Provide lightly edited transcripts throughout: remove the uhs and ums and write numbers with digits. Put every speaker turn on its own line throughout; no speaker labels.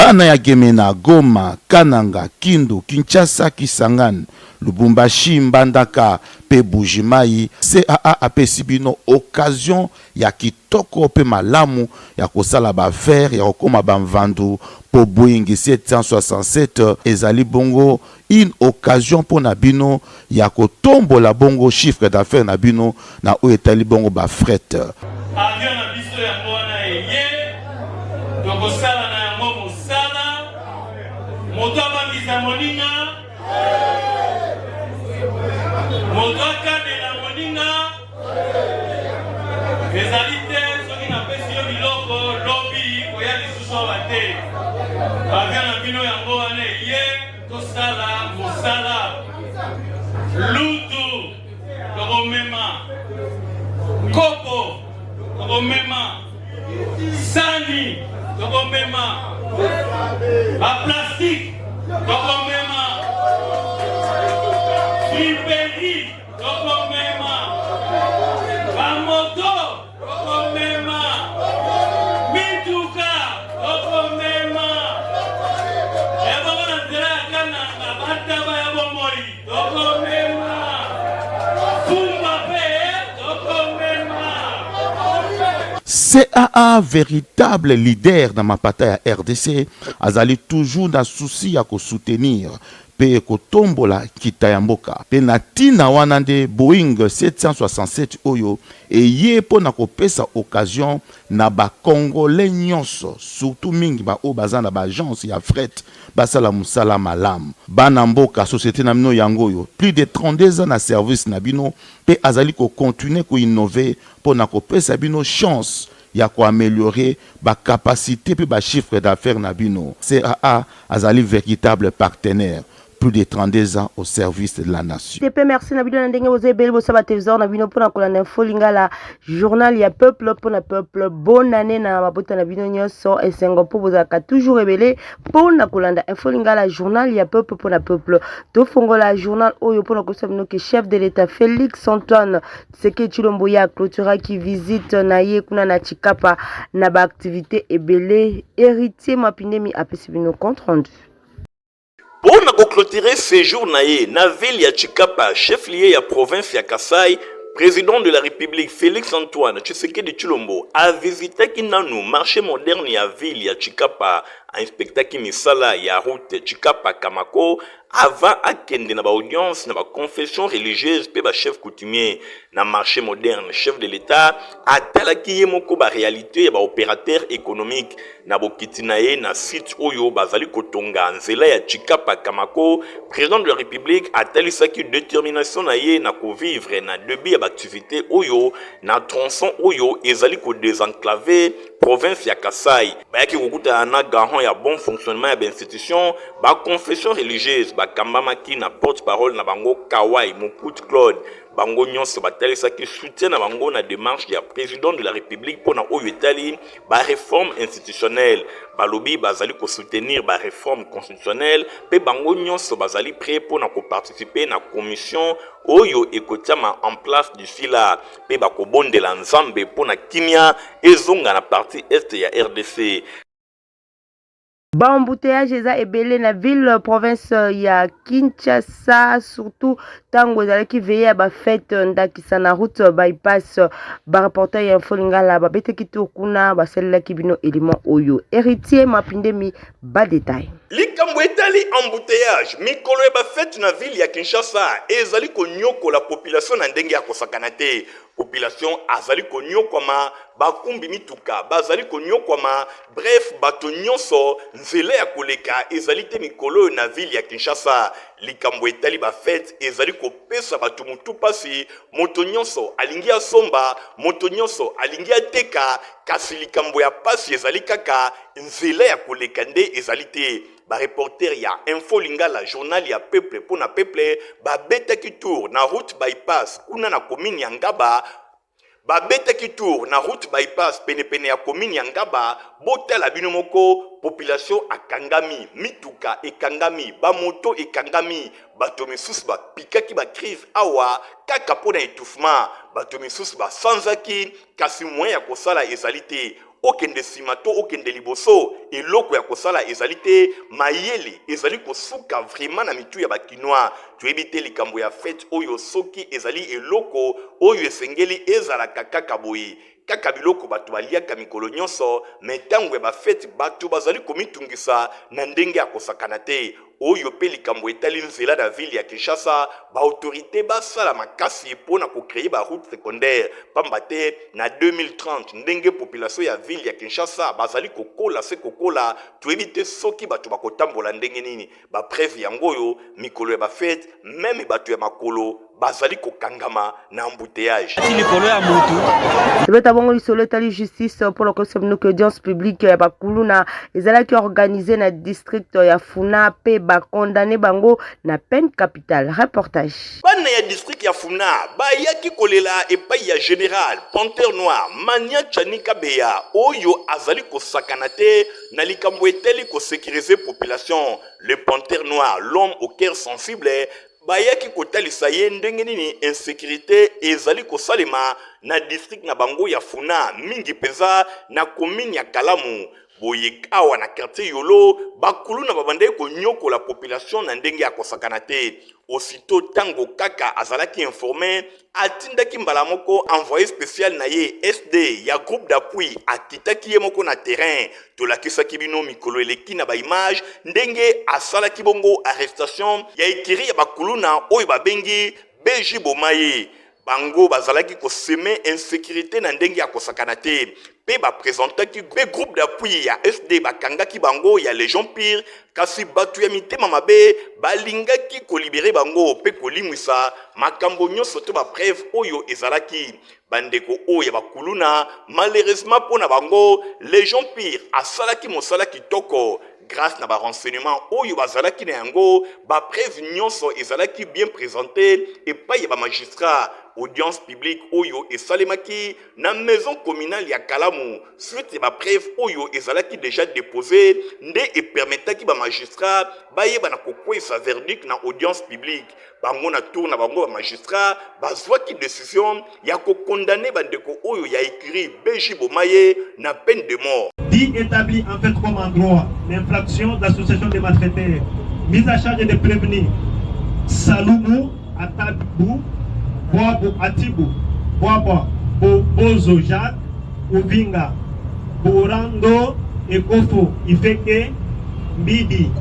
Bana ya Gemena, Goma, Kananga, Kindu, Kinshasa, Kisangani, Lubumbashi, Mbandaka pe Buji-Mayi, CAA apesi bino occasion ya kitoko pe malamu ya kosala ba affaires, ya kokoma ba mvandu po Boeing 767 ezali bongo une occasion mpo na bino ya kotombola bongo chiffre d'affaires na bino na oyo etali bongo ba fret.
Avion na biso yango wana eye, tokosala na yango mosala, moto abangisa moninga, moto akanela moninga, ezali te soki napesi yo biloko lobi koya lisusu awa te. Avion na bino yango wana eye, tosala mosala lutu tokomema kopo tokomema sani tokomema baplastike tokomema friperi tokomema bamoto Tokomema mituka, tokomema ebongo na nzela ya Kananga, bataba ya bomoi, tokomema fumba mpe tokomema.
CAA veritable leader na mapata ya rdc azali toujours na souci ya ko soutenir mpe kotombola nkita ya mboka. Mpe na ntina wana nde Boeing 767 oyo eye mpo na kopesa occasion na ba Congolais nyonso, surtout mingi ba oyo baza na ba agences ya fret basala mosala malamu. Bana mboka, societe na bino yango oyo, plus de 32 ans na service na bino mpe azali ko continuer ko innover mpo na kopesa bino chance ya ko ameliorer ba capacites pe ba chiffres d'affaires na bino. CAA azali veritable partenaire, plus de 32 ans au service de la nation.
TP merci na bino na ndenge boza ebele bosala ba televiseur na bino pona kolanda info lingala journal ya peuple pona peuple. Bonne année na mabota na bino nyonso, esengo mpo bozalaka toujours ebele pona kolanda info lingala journal ya peuple pona peuple. Tofongola journal oyo pona koyebisa bino ke chef de l'etat Felix Antoine Tshisekedi Tshilombo ye a cloturaki visite na ye kuna na Tshikapa na ba activites ebele. Heritier Mapindemi apesi bino compte rendu.
Mpo na ko cloturer sejour na ye na ville ya Tshikapa, chef-lieu ya province ya Kasaï, president de la Republique Felix Antoine Tshisekedi Tshilombo a visitaki nanu marche moderne ya ville ya Tshikapa, a inspectaki misala ya route Tshikapa-Kamako Avant akende na ba audiences na ba confessions religieuses mpe ba chefs coutumiers na marche moderne, chef de l'Etat atalaki ye moko ba realites ya ba operateurs economiques na bokiti na ye na site oyo bazali kotonga nzela ya Tshikapa-Kamako. President de la Republique atalisaki determination na ye na ko vivre na debut ya ba activites oyo na tronçon oyo ezali ko desenclaver province ya Kasaï. Bayaki kokutana na garant ya bon fonctionnement ya ba institutions Ba confessions religieuses bakambamaki na porte-parole na bango Kawai Muput Claude. Bango nyonso batalisaki soutien na bango na demarche ya president de la Republique mpo na oyo etali ba reformes institutionnelles. Balobi bazali ko soutenir ba reformes constitutionnelles mpe bango nyonso bazali prêts mpo na ko participer na commission oyo ekotiama en place d'ici là mpe bakobondela Nzambe mpo na kimia ezonga na partie est ya rdc.
Ba embouteillages eza ebele na ville province ya Kinshasa surtout tango ezalaki veille ya ba fete ndakisa na route bypass. Ba reporter ya Info Lingala babetaki tour kuna basalelaki bino element oyo. Heritier Mapindemi ba details.
Likambo etali embouteillages mikolo ya ba fete na ville ya Kinshasa ezali konyokola population na ndenge ya kosakana te. Population azali konyokwama, bakumbi mituka bazali konyokwama, bref bato nyonso nzela ya koleka ezali te mikolo oyo na ville ya Kinshasa. Likambo etali ba fetes ezali kopesa bato mutu pasi, moto nyonso alingi asomba, moto nyonso alingi ateka, kasi likambo ya pasi ezali kaka nzela ya koleka nde ezali te. Ba reporters ya Info Lingala, journal ya peuple mpo na peuple, babetaki tour na route bypass kuna na commune ya Ngaba. Babetaki tour na route bypass penepene ya commune ya Ngaba. Botala bino moko, population akangami, mituka ekangami, ba moto ekangami, bato misusu bapikaki ba crise awa kaka mpo na etouffement, bato misusu basanzaki, kasi moyen ya kosala ezali te. Okende sima to okende liboso, eloko ya kosala ezali te, mayele ezali kosuka vraiment na mitu ya ba kinois. Toyebi te likambo ya fete oyo soki ezali eloko oyo esengeli ezalaka kaka boye. Kaka biloko bato baliaka mikolo nyonso, mais tango ya ba fete bato bazali komitungisa na ndenge ya kosakana te. Oyo pe likambo etali nzela na ville ya Kinshasa, ba autorites basala makasi po na ko creer ba routes secondaires, pamba te na 2030 ndenge population ya ville ya Kinshasa bazali kokola se kokola, toyebi te soki bato bakotambola ndenge nini. Ba preuves yango oyo, mikolo ya ba fetes, meme bato ya makolo bazali kokangama na embouteillage.
Ti likolo ya mutu.
Tobeta bongo lisolo etali justice mpo na koyebisa bino ke audience publique ya bakuluna ezalaki organise na district ya Funa mpe bakondane bango na peine capitale. Reportage.
Bana ya district ya Funa bayaki kolela epai ya general Panthère Noire Mania Tchani Kabeya oyo azali kosakana te na likambo etali ko securiser population. Le Panthère Noire, l'homme au cœur sensible, Bayaki kotalisa ye ndenge nini insecurite ezali kosalema na district na bango ya Funa, mingi penza na commune ya Kalamu. Boye awa na quartier Yolo, ba kuluna babandaki konyokola population na ndenge ya kosakana te. Aussitot tango kaka azalaki informe, atindaki mbala moko envoye special na ye SD ya groupe d'appui akitaki ye moko na terrain. Tolakisaki bino mikolo eleki na ba images ndenge asalaki bongo arrestation ya ecurie ya ba kuluna oyo babengi BJ Bomaye. Bango bazalaki ko semer insecurite na ndenge ya kosakana te mpe ba presentaki mpe groupe d'appui ya SD bakangaki bango ya Legion Pire, kasi bato ya mitema mabe balingaki ko liberer bango mpe kolimwisa makambo nyonso to ba preuves oyo ezalaki. Bandeko oyo ya ba kuluna, malheureusement mpo na bango, Legion Pire asalaki mosala kitoko grace na ba renseignements oyo bazalaki na yango, ba preuves nyonso ezalaki bien presente epai ya ba magistrats. Audience publique oyo esalemaki na maison communale ya Kalamu suite ya ba preuves oyo ezalaki dejà deposer nde e permettaki ba magistrats bayeba na kokweyisa verdict na audience publique. Bango na tour na bango ba magistrats bazwaki decision ya ko condamner bandeko oyo ya ecurie BJ Bomaye na peine de mort.
Dit établi en fait comme en droit l'infraction d'association de malfaiteurs mise à charge de prévenir Salumu Atabu Boabo Atibu Boabo Bozo Jacques Uvinga Burando Ekofo Ifeke Mbidi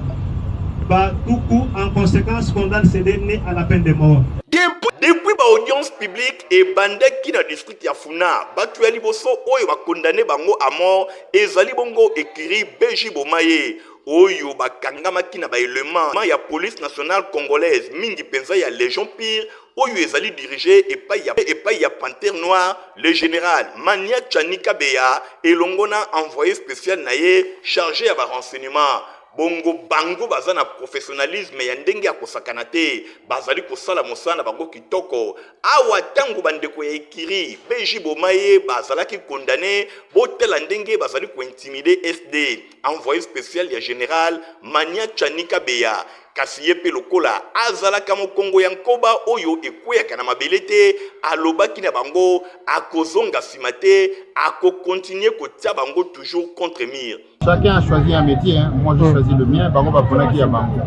Batuku en conséquence condamne ces derniers à la peine de mort.
Depuis ba audience publique ebandaki na district ya Funa, batu ya liboso oyo ba condamne bango à mort ezali bongo ecurie BJ Bomaye oyo bakangamaki na ba elements ya police nationale congolaise mingi penza ya Legion Pire oyo ezali dirige epai ya epai ya Panthère Noire le general Mania Tchani Kabeya elongo na envoyé spécial na ye chargé ya ba renseignements. Bongo bango baza na professionnalisme ya ndenge ya kosakana te, bazali kosala mosala na bango kitoko. Awa tango ba ndeko ya ecurie BJ Bomaye bazalaki condamne, botala ndenge bazali ko intimider SD, envoye special ya general Mania Tchani Kabeya. Kasi ye mpe lokola azalaka mokongo ya nkoba oyo ekweyaka na mabele te, alobaki na bango akozonga sima te, ako continuer kotia bango toujours contre mur.
Chacun a choisi un métier, hein. Moi j'ai choisi le mien, bango baponaki ya bango.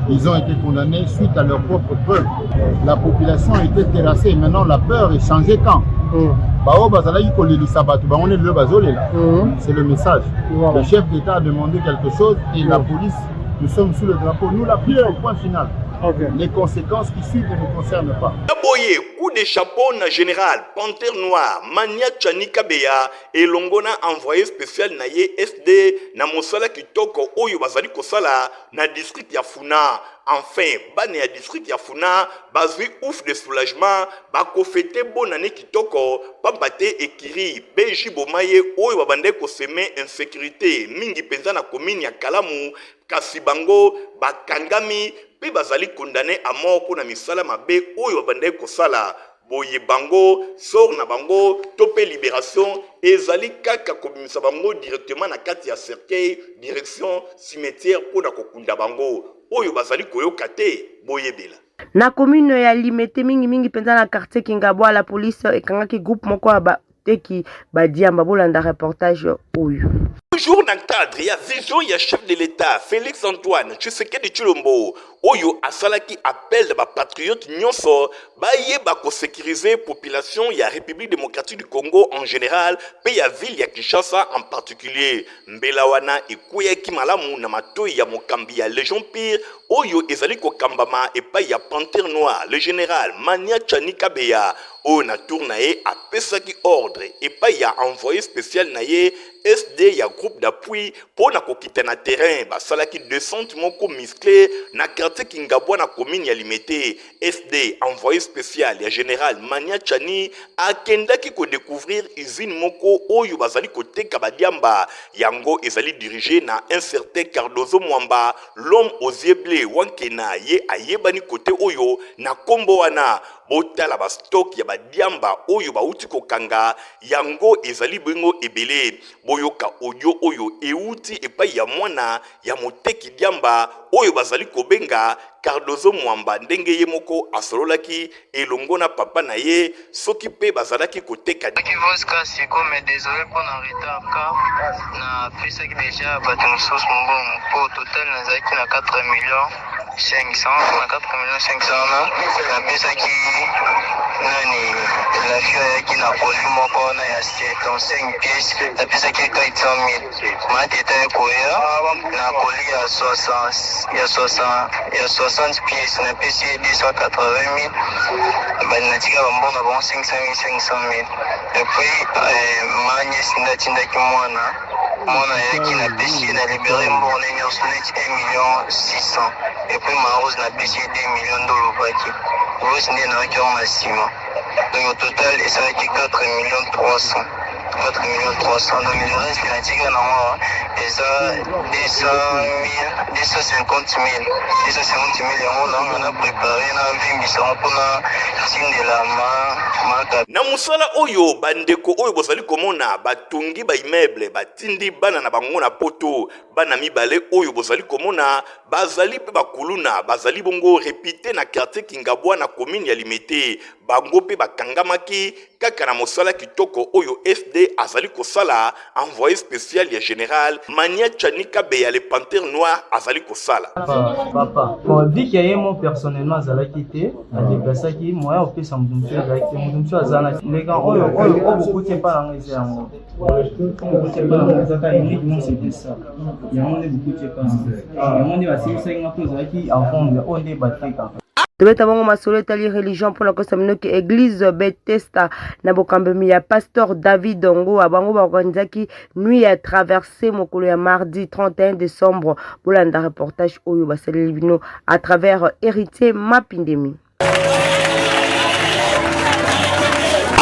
Ils ont été condamnés suite à leur propre preuve. La population a été terrassée. Maintenant la peur est changée quand Bao bazalaki kolelisa bato bango nde lelo bazolela. C'est le message. Le chef d'État a demandé quelque chose et la police, nous sommes sous le drapeau, nous l'appliquons au point final. Les conséquences qui suivent ne nous concernent pas.
Boye, coup de chapeau na général Panthère Noire Mania Tchani Kabeya elongo na envoye special na ye SD na mosala kitoko oyo bazali kosala na district ya Funa. Enfin, bana ya district ya Funa bazwi ouf de soulagement, bakofete bonne annee kitoko pamba te ecurie BJ Bomaye oyo babandaki ko semer insecurite mingi penza na commune ya Kalamu, kasi bango bakangami pe bazali condamnes à mort pona misala mabe oyo babandaki kosala. Boye bango sort na bango to pe liberation ezali kaka kobimisa bango directement na kati ya cercueil direction cimetière mpo na kokunda bango. Oyo bazali koyoka te boyebela.
Na commune ya Limete, mingi mingi mpenza na quartier Kingabwa, la police ekangaki groupe moko ya ba. boteki badiamba. Bolanda reportage oyo.
Toujours na cadre ya vision ya chef de l'État Félix Antoine Tshisekedi Tshilombo, oyo asalaki appel na bapatriote nyonso bayeba kosécuriser population ya République démocratique du Congo en général mpe ya ville ya Kinshasa en particulier. Mbela wana ekweyaki malamu na matoi ya mokambi ya Légion Pire oyo ezali kokambama epai ya Panthère Noire, le général Mania Chani Kabeya, oyo na tour na ye apesaki ordre epai ya envoyé spécial na ye SD ya groupe d'appui mpo na kokita na terrain. Basalaki descente moko musclé na quartier Kingabwa, na commune ya Limete. SD, envoyé spécial ya général Mania Chani, akendaki kodécouvrir usine moko oyo bazali koteka badiamba. Yango ezali dirigé na un certain Cardozo Mwamba, l'homme aux yeux bleus. Wankena ye ayebani kote oyo na nkombo wana. Botala bastock ya badiamba oyo bauti kokanga, yango ezali bongo ebele. Boyoka audio oyo euti epai ya mwana ya moteki diamba oyo bazali kobenga Cardozo Mwamba, ndenge ye moko asololaki elongo na papa na ye soki mpe bazalaki koteka.
Voska siko, mais désolé mpona retard, car napesaki déjà bato mosusu mbongo, mpo total nazalaki na 4 millions 500. Na 4 millions 500 wana, napesaki nani, la fille ayaki na colis moko wana ya 75 pièces, napesaki 400 000. Mateta ekoya na colis ya 60, ya 60, ya 60 pièces, napesi ye 280 000. Natika bambongo na bango 500 000, 500 000. Et puis ma nièce nde atindaki mwana. Mwana ayaki, napesi ye, na libérer mbongo ne nyonso neti 1 million 600. Et puis Marose, napesi ye 2 million nde olobaki. Rose nde nayaki yango na nsima. Donc au total esalaki 4 millions 300, 4 millions 300. Donc le reste natika nango eza 200 000, 250 000, 250 000. Yango nanga na préparé, na vimbisa yango mpona tindela ma maka.
Na mosala oyo, bandeko oyo bozali komona batongi baimmeuble, batindi bana na bango na Poto. Bana mibale oyo bozali komona bazali mpe bakuluna, bazali bongo réputé na quartier Kingabwa, na commune ya Limete. Bango mpe bakangamaki kaka na mosala kitoko oyo SD azali kosala, envoyé spécial ya général Mania Chani Kabeya, le Panthère Noir, azali kosala.
Papa, bon, vu que ye mo personnellement azalaki te, adéplaçaki, moyen opesa moto mosusu ezalaki te. Moto mosusu aza na leka oyo oyo oyo bokuti epa nanga, eza yango bokuti epa nanga, ezaka uniquement, c'était ça. Yango nde bokuti epa nanga, yango nde basilisaki nga mpo ezalaki avant oyo nde batekaka.
Tobeta bongo masolo etali religion mpona kosa minoki. Église Bethesda na bokambami ya pasteur David Ngoa, bango baorganizaki nuit ya traversée mokolo ya mardi 31 décembre. Bolanda reportage oyo basaleli bino à travers Héritier Mapindemi.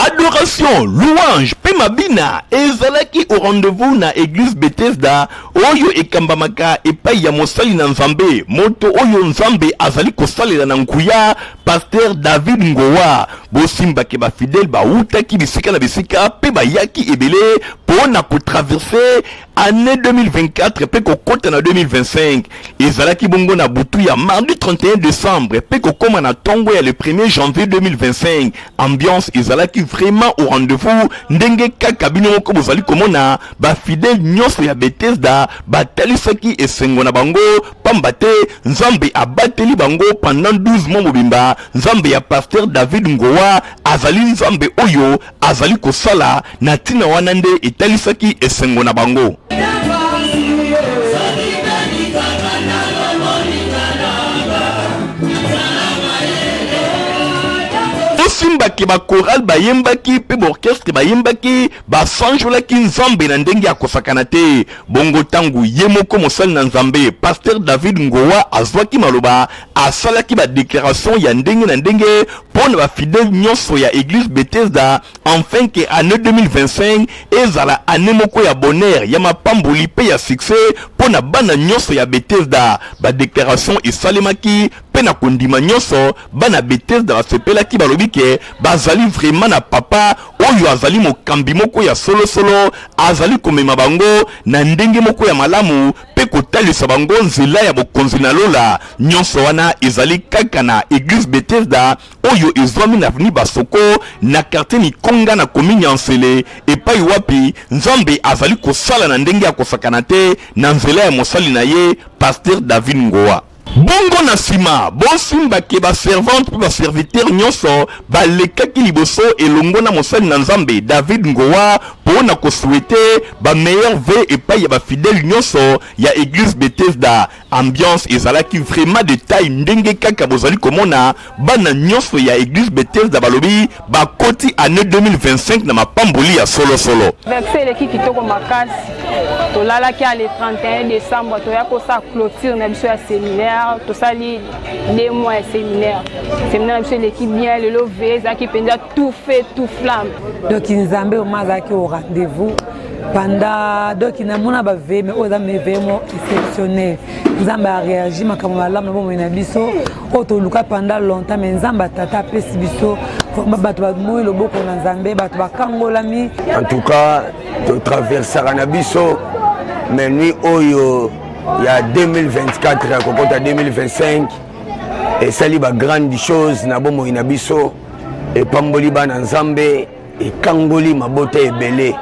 Adoration, louange mpe mabina ezalaki au rendez-vous na église Bethesda oyo ekambamaka epai ya mosali na Nzambe, moto oyo Nzambe azali kosalela na nguya, pasteur David Ngowa. Bosimbaki bafidèle bawutaki bisika na bisika mpe bayaki ebele mpo na kotraverser année 2024 mpe kokɔta na 2025. Ezalaki bongo na butu ya mardi 31 décembre mpe kokóma na ntongo ya le 1er janvier 2025. Ambiance ezalaki vraiment au rendez-vous, ndenge kaka bino moko bozali komona. Bafidèle nyonso ya Bethesda batalisaki esengo na bango, pamba te Nzambe abateli bango pendant 12 mois mobimba. Nzambe ya pasteur David Ngowa azali Nzambe oyo azali kosala. Na ntina wana nde etalisaki esengo na bango. Tosimbaki bachorale bayembaki mpe baorchestre bayembaki, basanjolaki Nzambe na ndenge ya kosakana te. Bongo ntango ye moko mosali na Nzambe, pasteur David Ngowa, azwaki maloba, asalaki badéclaration ya ndenge na ndenge mpo na bafidèle nyonso ya église Bethesda, afin que année 2025 ezala année moko ya bonheur, ya mapamboli mpe ya succès mpo mpo na bana nyonso ya Betesda. Ba declarations esalemaki mpe na kondima nyonso, bana Betesda basepelaki, balobi ke bazali vraiment na papa oyo azali mokambi moko ya solosolo, azali komema bango na ndenge moko ya malamu mpe kotalisa bango nzela ya bokonzi na lola. Nyonso wana ezali kaka na eglise Bethesda oyo ezwami na avenue Basoko na quartier Mikonga na commune ya Nsele, epai wapi Nzambe azali kosala na ndenge ya kosakana te na nzela ya mosali na ye Pasteur David Ngoa. Bongo na sima, bosimba ke ba servantes mpe ba serviteurs nionso balekaki liboso elongo na mosali na Nzambe David Ngoa po na ko souhaiter ba meilleurs vœux epayi ya ba fidèles nionso ya eglise Bethesda. Ambiance ezalaki vraiment de taille ndenge kaka bozali komona bana nionso ya eglise Bethesda balobi bakoti annee 2025 na mapamboli ya solo solo.
Verse eleki kitoko makasi. Tolalaki ya le 31 décembre toya kosala clôture na biso ya séminaire, tosali deux mois ya séminaire. Séminaire na biso eleki bien, lelo veille ezalaki mpenza tout feu tout flamme.
Donc Nzambe vraiment azalaki au rendez-vous pendant donc namona ba veille mais oyo eza mes veille moko exceptionnel. Nzambe a réagi makambo malamu na bomoi na biso oyo toluka pendant longtemps mais Nzambe tata apesi biso vraiment bato bamoi loboko na Nzambe, bato bakangolami.
En tout cas totraversaka na biso mais nuit oyo ya 2024 ya kokota 2025 esali ba grande chose na bomoi na biso, epamboli bana Nzambe, ekangoli mabota ebele.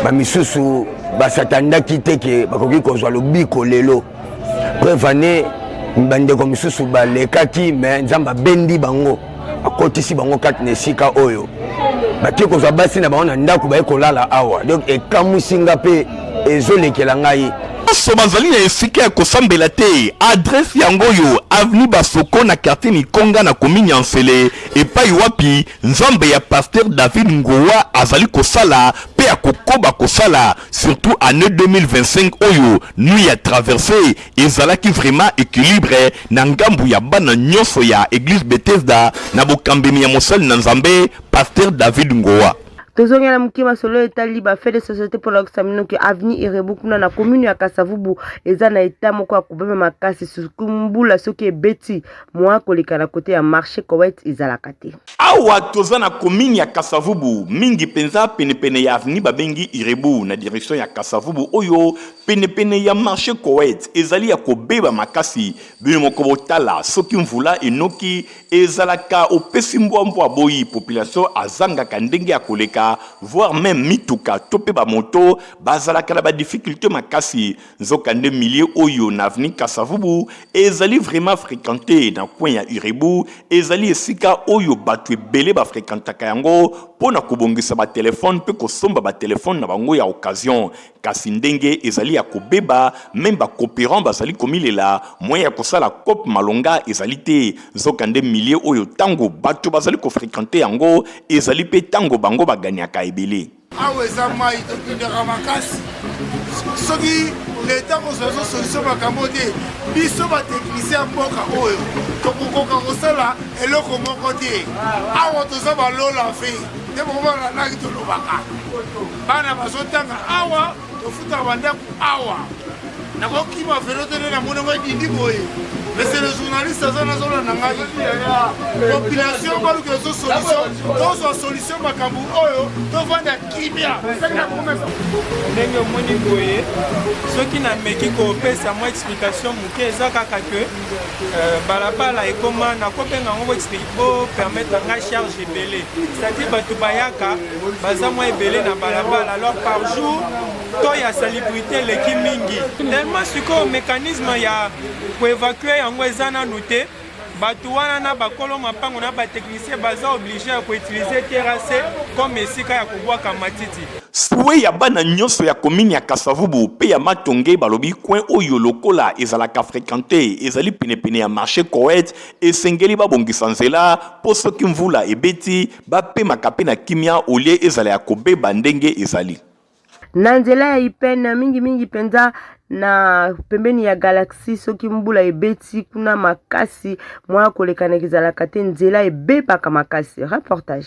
Bamisusu basatandaki te ke bakoki kozwa lobiko lelo. Preuve année bandeko misusu balekaki mais Nzambe abendi bango, akotisi bango kati na esika oyo batie kozwa basi na bango na ndako, baye kolala awa. Donc ekamwisi nga mpe ezolekela ngai.
Nyonso bazali na esika ya kosambela te. Adresse yango oyo, avenue Basoko na quartier Mikonga na commune ya Nsele, epai wapi Nzambe ya pasteur David Ngoa azali kosala pe akokoba kosala, surtout annee 2025 oyo nuit ya traversee ezalaki vraiment equilibre na ngambu ya bana nyonso ya eglise Bethesda na bokambemi ya mosali na Nzambe pasteur David Ngoa.
Tozongela moke masolo etali ba faits de société mpo na kolakisa bino ke avenue Irebu kuna na commune ya Kasavubu eza na etat moko ya kobeba makasi, surtout mbula soki ebeti moyen koleka na kote ya marché Koweït ezalaka te.
Awa toza na commune ya Kasavubu, mingi penza penepene ya avenue babengi Irebu na direction ya Kasavubu oyo penepene ya marché Koweït ezali ya kobeba makasi. Bino moko botala soki mvula enoki ezalaka opesi mbwa mbwa aboyi, population azangaka ndenge ya koleka voire meme mituka to pe ba moto bazalaka na ba difficultes makasi. Nzokande milieu oyo na avenue Kasavubu ezali vraiment frequente na coin ya Irebu, ezali esika oyo batu ebele ba frequentaka yango mpo na kobongisa ba telephone mpe kosomba ba telephone na bango ya occasion. Kasi ndenge ezali ya kobeba, meme ba cooperants bazali komilela, moyen ya kosala coop malonga ezali te. Nzokande milieu oyo tango batu bazali ko frequenter yango ezali mpe tango bango ba gagnaka ebele.
Awa eza mai tobundaka makasi soki leta kozwa zo solution makambo te, biso batechnicien ya mboka oyo tokokoka kosala eloko moko te. Awa toza balola fe nde bokobalanaki tolobaka bana bazotanga awa, tofutaka bandako awa. Nakokima velo te nde namoni yango edindi boye. Monsieur le journaliste aza nazolanda ngai, population baluka ezo solution, tozwa solution makambo oyo, tovanda kimia.
Ndenge omoni boye, soki nameki kopesa mwa explication moke, eza kaka ke balabala ekoma, nakobenga yango bopermettre ngai charge ebele, c'est-à-dire bato bayaka baza mwa ebele na balabala, alors par jour to ya salubrité eleki mingi tellement. Sikoyo mécanisme ya koévacuer yango eza nanu te. Bato wana na bakolo mapango na batechnicien baza obligé ya koutiliser terrasse comme esika ya kobwaka matiti.
Souhait ya bana nionso ya commune ya Kasa-Vubu pe ya Matonge, balobi coin oyo lokola ezalaka frequente, ezali penepene ya marche Koweït, esengeli babongisa nzela po soki mvula ebeti bapemaka pe na kimia au lieu ezala ya kobeba ndenge ezali.
Na nzela ya Ipene, mingimingi mpenza na pembeni ya Galaxy, soki mbula ebeti kuna makasi, mwa kolekana ezalaka te, nzela ebebaka makasi. Reportage.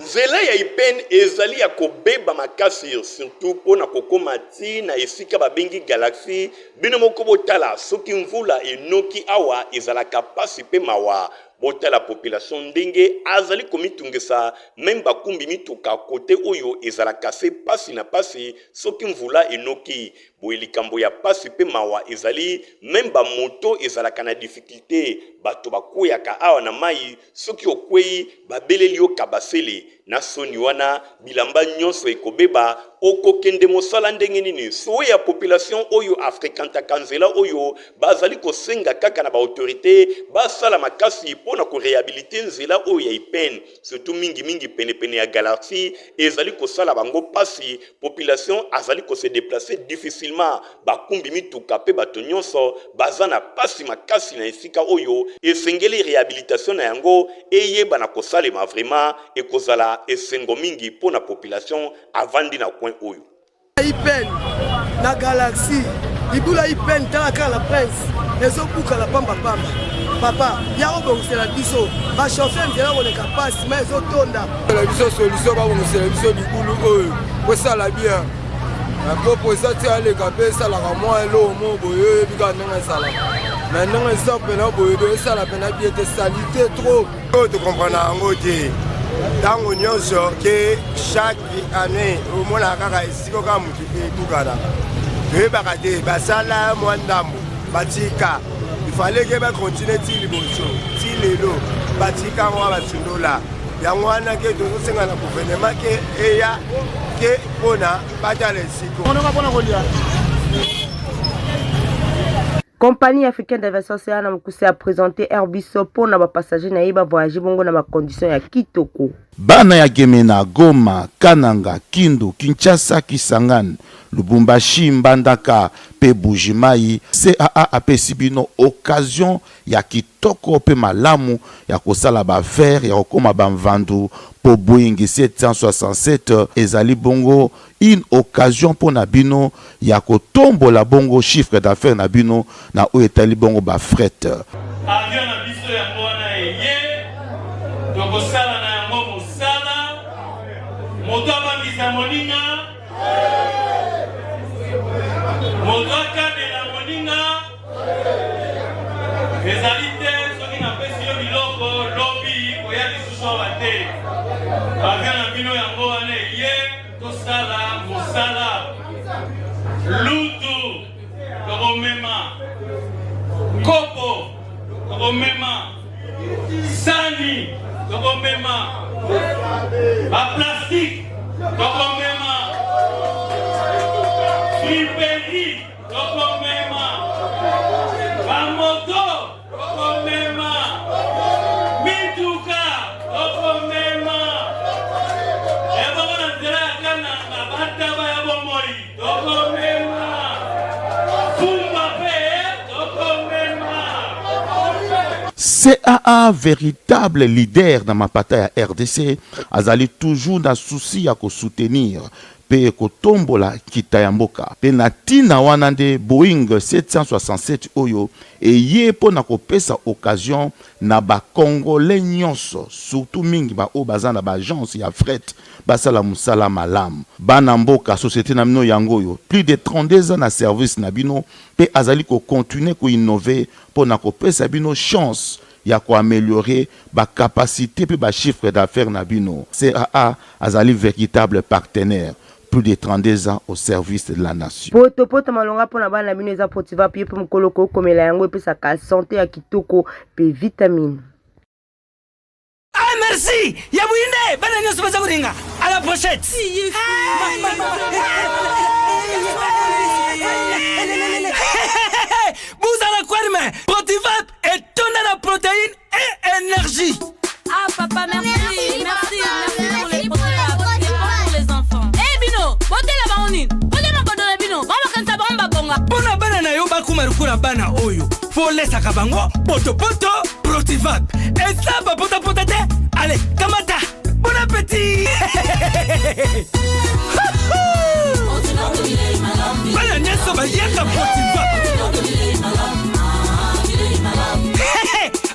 Nzela ya Ipn ezali ya kobeba makasi surtout mpo na kokoma ti na esika babengi Galaxy, bino moko botala soki mvula enoki awa ezalaka pasi mpe mawa, botala population ndenge azali komitungisa meme bakumbi mituka cote oyo ezalaka se pasi na pasi soki mvula enoki, boye likambo ya pasi mpe mawa ezali meme ba moto ezalaka na difficulte, bato bakweyaka awa na mayi Soki okweyi, babeleli yo kabasele. Na soni wana, bilamba nyonso ekobeba, okokende mosala ndenge nini? Souhait ya population oyo a frequentaka nzela oyo, bazali kosenga kaka na ba autorites basala makasi mpo na ko rehabiliter nzela oyo ya Ipn, surtout mingi mingi pene pene ya Galaxie, ezali kosala bango pasi, population azali ko se deplacer difficilement. Bakumbi mituka pe bato nyonso baza na pasi makasi na esika oyo esengeli rehabilitation na yango eyeba na kosalema vraiment ekozala esengo mingi po na population avandi na coin oyo.
Ipen na galaxie libula ipen tala kaka la prince ezobukana pamba pamba papa ya kobongisela biso bachauffeur nzela koleka pasi ma ezotonda
biso solution babongisela biso libulu oyo kosala bien Kopo eza ti aleka mpe esalaka mwa eloko moko boye oyebi kaka ndenge ezalaka me ndenge eza mpena boye do esala mpena bien te salite trop oyo tokomprena yango te ntango nyonso ke chaque année omonaka kaka esika kaka motu ebukanaka toyebaka te basala mwa ndambo batika ifale ke bakontinue ti liboso ti lelo batika yango basundola yango wana ke tozosenga na gouvernement ke eya ke mpona batala esiko
Compagnie africaine d'aviation CAA na mokuse a presenter Airbus mpo na ba passagers na ye ba voyager bongo na ba conditions ya kitoko.
Bana ya Gemena, Goma, Kananga, Kindu, Kinshasa, Kisangani, Lubumbashi, Mbandaka mpe Buji-Mayi, CAA apesi bino occasion ya kitoko mpe malamu ya kosala ba affaires, ya kokoma ba mvandu mpo Boeing 767 ezali bongo une occasion mpo na bino ya kotombola bongo chiffre d'affaires na bino na oyo etali bongo ba fret.
Avion na biso yango wana eye, tokosala na yango mosala, moto abangisa moninga, moto akabela moninga. Ezali te soki napesi yo biloko lobi koya lisusu awa te. Avion na bino yango wana eye, tosala mosala. Lutu tokomema, kopo tokomema, sani tokomema, baplastike tokomema, friperi Tokomema bamoto, tokomema mituka, tokomema ebongo na nzela ya Kananga bataba ya bomoi, tokomema fumba mpe tokomema.
CAA veritable leader na mapata ya rdc azali toujours na souci ya ko soutenir mpe kotombola nkita ya mboka. Mpe na ntina wana nde Boeing 767 oyo eye mpo na kopesa occasion na ba Congolais nyonso, surtout mingi ba oyo baza na ba agences ya fret basala mosala malamu. Bana mboka, societe na bino yango oyo, plus de 32 ans na service na bino mpe azali ko continuer ko innover mpo na kopesa bino chance ya ko ameliorer ba capacites mpe ba chiffres d'affaires na bino. CAA azali veritable partenaire, plus de 32 ans au service de la nation.
Poto poto malonga pona bana na bino eza protivap yo pe mukolo okoki komela yango epesaka sante ya kitoko pe vitamine.
Ah merci ya buyinde bana nyonso baza kolinga à la pochette. Buzala kwarme Protivap etonda na protéine et énergie.
Ah papa merci merci merci, merci pour les Protivap c'est bon pour les enfants. Eh bino botela bango nini? Bolia makodo na bino bango bakanisa bango babonga.
Pona bana na yo bakoma lokola bana oyo folesaka bango potopoto Protivap eza bapotapota te ale kamata bon appétit bana nyonso baliaka Protivap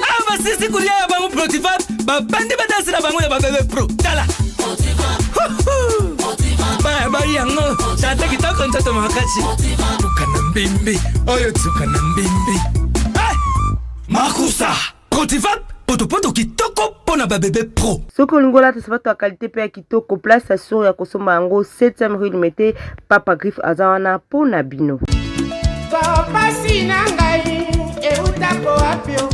awa basisi kolia ya bango Protivap babandi badansi na bango ya babebe pro tala. Oyo yango tata kitoko nzoto makasi tuka na mbimbi oyo tuka na mbimbi hey! Makusa Protivap potopoto kitoko mpo na babebe pro.
Soki olingi olata sapato ya kalite mpe ya kitoko, place ya sur ya kosomba yango 7e rue Limete, Papa Griffe aza wana mpo na bino.
Pasi na ngai eutako wapi o?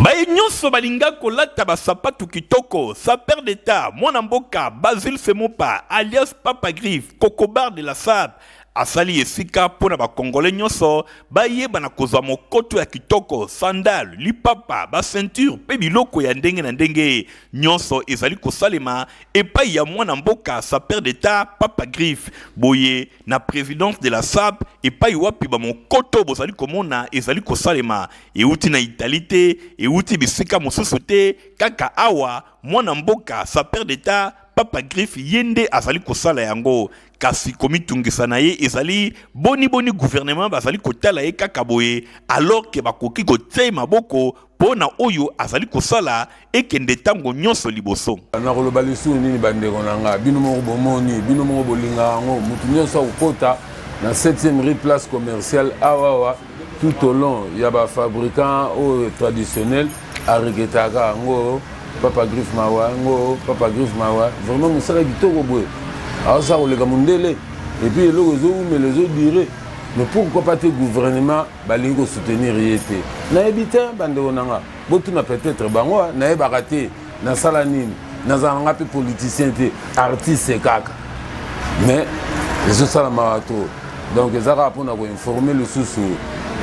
Baye nyonso balinga kolata basapatu kitoko, sapeur d'etat, mwana mboka Basile Semopa alias Papa Griffe, Kokobar de la Sape, Asali esika mpo na ba congolais nyonso bayeba na kozwa mokoto ya kitoko, sandale, lipapa, ba ceinture mpe biloko ya ndenge na ndenge. Nyonso ezali kosalema epai ya mwana mboka sapeur d'etat Papa Griffe. Boye na presidence de la sap epai wapi ba mokoto bozali komona ezali kosalema euti na Italie te, euti bisika mosusu te, kaka awa mwana mboka sapeur d'etat Papa Griffe ye nde azali kosala yango. Kasi komitungisa na ye ezali boni boni gouvernement bazali kotala ye kaka boye alors que bakoki kotia ye maboko po na oyo azali kosala ekende tango nionso liboso.
Nakoloba lisusu nini bandeko na nga? Bino moko bomoni, bino moko bolingaka yango. Moto nyonso akokota na 7e rue place commerciale awa awa tout au long ya ba fabricants oyo traditionnel aregretaka yango papa griffe mawa yango papa griffe mawa vraiment mosala kitoko boye aosala koleka mondele epuis eloko ezowumela ezodure mais pourquoi pas te gouvernement balingi kosoutenir ye te nayebi te bandeko na nga botuna peut-être bango nayebaka te nasala nini nazala nga mpe politicien te artiste kaka mais ezosalamaka trop donc eza kaka mpona koinforme lisusu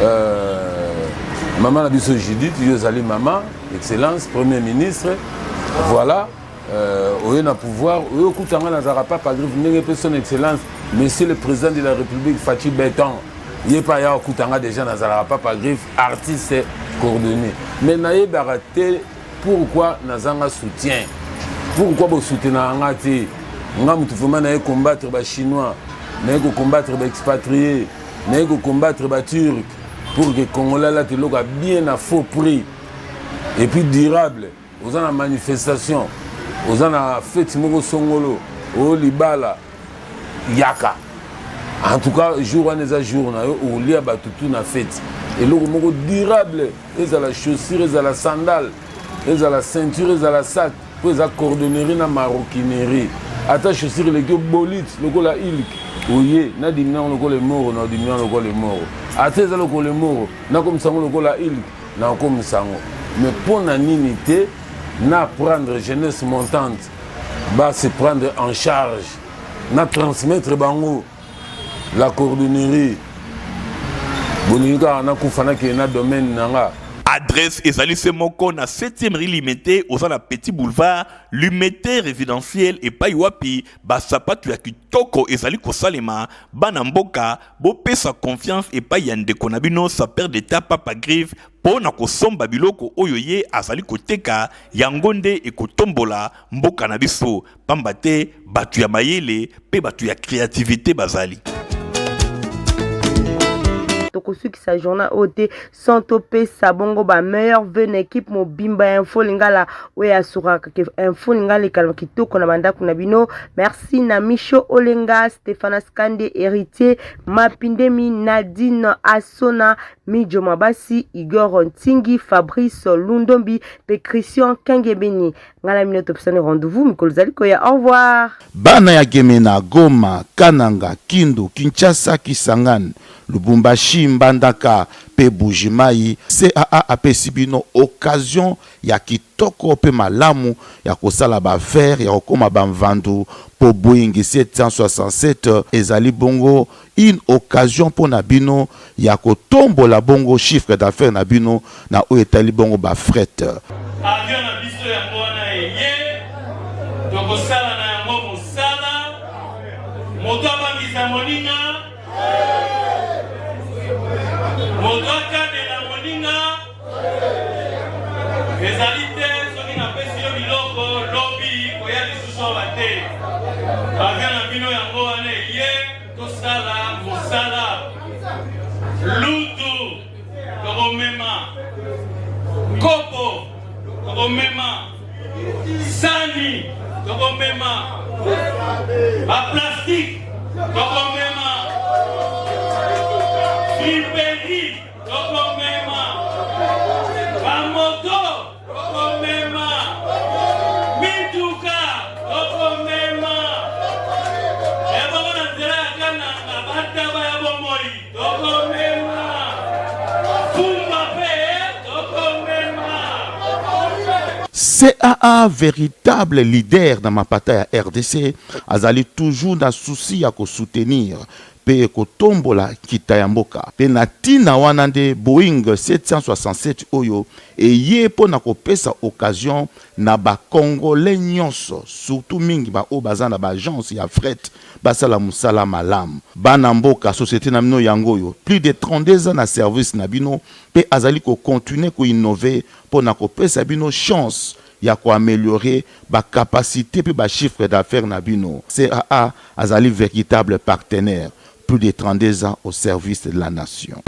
euh, mama na biso judith yo ozali mama excellence premier ministre voilà euh, oye na pouvoir oye okuta nga nazalaka papa griffe ndenge mpe son excellence monsieur le président de la république faci beton ye mpe aya okuta nga déjà nazalaka papa griffe artiste coordonné mais nayebaka te Pourquoi nazanga soutien? Pourquoi bo soutenaka nga te? Nga mutu vraiment naye combattre ba chinois, naye ko combattre ba expatriés, naye ko combattre ba turcs pour que congolais alata eloko ya bien na faux prix et puis durable. Oza na manifestation, oza na fete moko songolo, oyo libala yaka. En tout cas, jour wana eza jour na yo okolia bato tout na fete. Eloko moko durable. Ezala chaussure, ezala sandale, ezala ceinture, ezala sac, mpo eza cordonnerie na maroquinerie. Ata chaussure eleki yo bolite lokola ilk, oye na dimina yango lokola emoro, na dimina yango lokola emoro. Ata eza lokola emoro, nakomisa yango lokola ilk, nakomisa yango. Mais mpo na nini te na prendre jeunesse montante ba se prendre en charge na transmettre bango La cordonnerie bolingi kaka nakufa nakende na domaine na nga.
Adresse ezali se moko na 7e rue Limete, oza na petit boulevard Limete résidentiel epai wapi ba sapatu ya kitoko ezali kosalema. Bana mboka bopesa confiance epai ya ndeko na bino sapeur d'etat Papa Griffe mpo na kosomba biloko oyo ye azali koteka, yango nde ekotombola mboka na biso. Pamba te bato ya mayele pe bato ya creativite bazali.
Tokosukisa journal oyo te sans topesa bongo ba meilleurs vœux na équipe mobimba ya Info Lingala oyo assuraka ke Info Lingala ekalama kitoko na bandako na bino. Merci na Micho Olenga, Stephanas Kande, Héritier Mapindemi, Nadine Asona, Midjo Mabasi, Igor Ntingi, Fabrice Lundombi pe Christian Kengebeni. Ngai na bino topesani rendez-vous mikolo ezali koya. Au revoir.
Bana ya Gemena, Goma, Kananga, Kindu, Kinshasa, Kisangani, Lubumbashi, Mbandaka pe Buji-Mayi, CAA apesi bino occasion ya kitoko pe malamu ya kosala ba affaires, ya kokoma ba mvandu po Boeing 767 ezali bongo une occasion pona bino ya kotombola bongo chiffre d'affaires na bino na oyo etali bongo ba fret.
Avion na biso yango wana eye, tokosala na yango mosala. Moto abangisa moninga, moto akanela moninga ezali te. Soki napesi yo biloko lobi koya lisusu awa te. Avion na bino yango wana eye. Tosala mosala lutu tokomema kopo tokomema sani tokomema baplastike. Tokomema friperie, tokomema bamoto, tokomema mituka, tokomema ebongo na nzela ya Kananga bataba ya bomoi, tokomema fumba mpe tokomema.
CAA veritable leader na mapata ya rdc azali toujours na souci ya ko soutenir mpe kotombola nkita ya mboka. Mpe na ntina wana nde Boeing 767 oyo eye mpo na kopesa occasion na ba Congolais nyonso, surtout mingi ba oyo baza na ba agences ya fret basala mosala malamu. Bana mboka, societe na bino yango oyo, plus de 32 ans na service na bino mpe azali ko continuer ko innover mpo na kopesa bino chance ya ko ameliorer ba capacites mpe ba chiffres d'affaires na bino. CAA azali veritable partenaire, plus de 32 ans au service de la nation.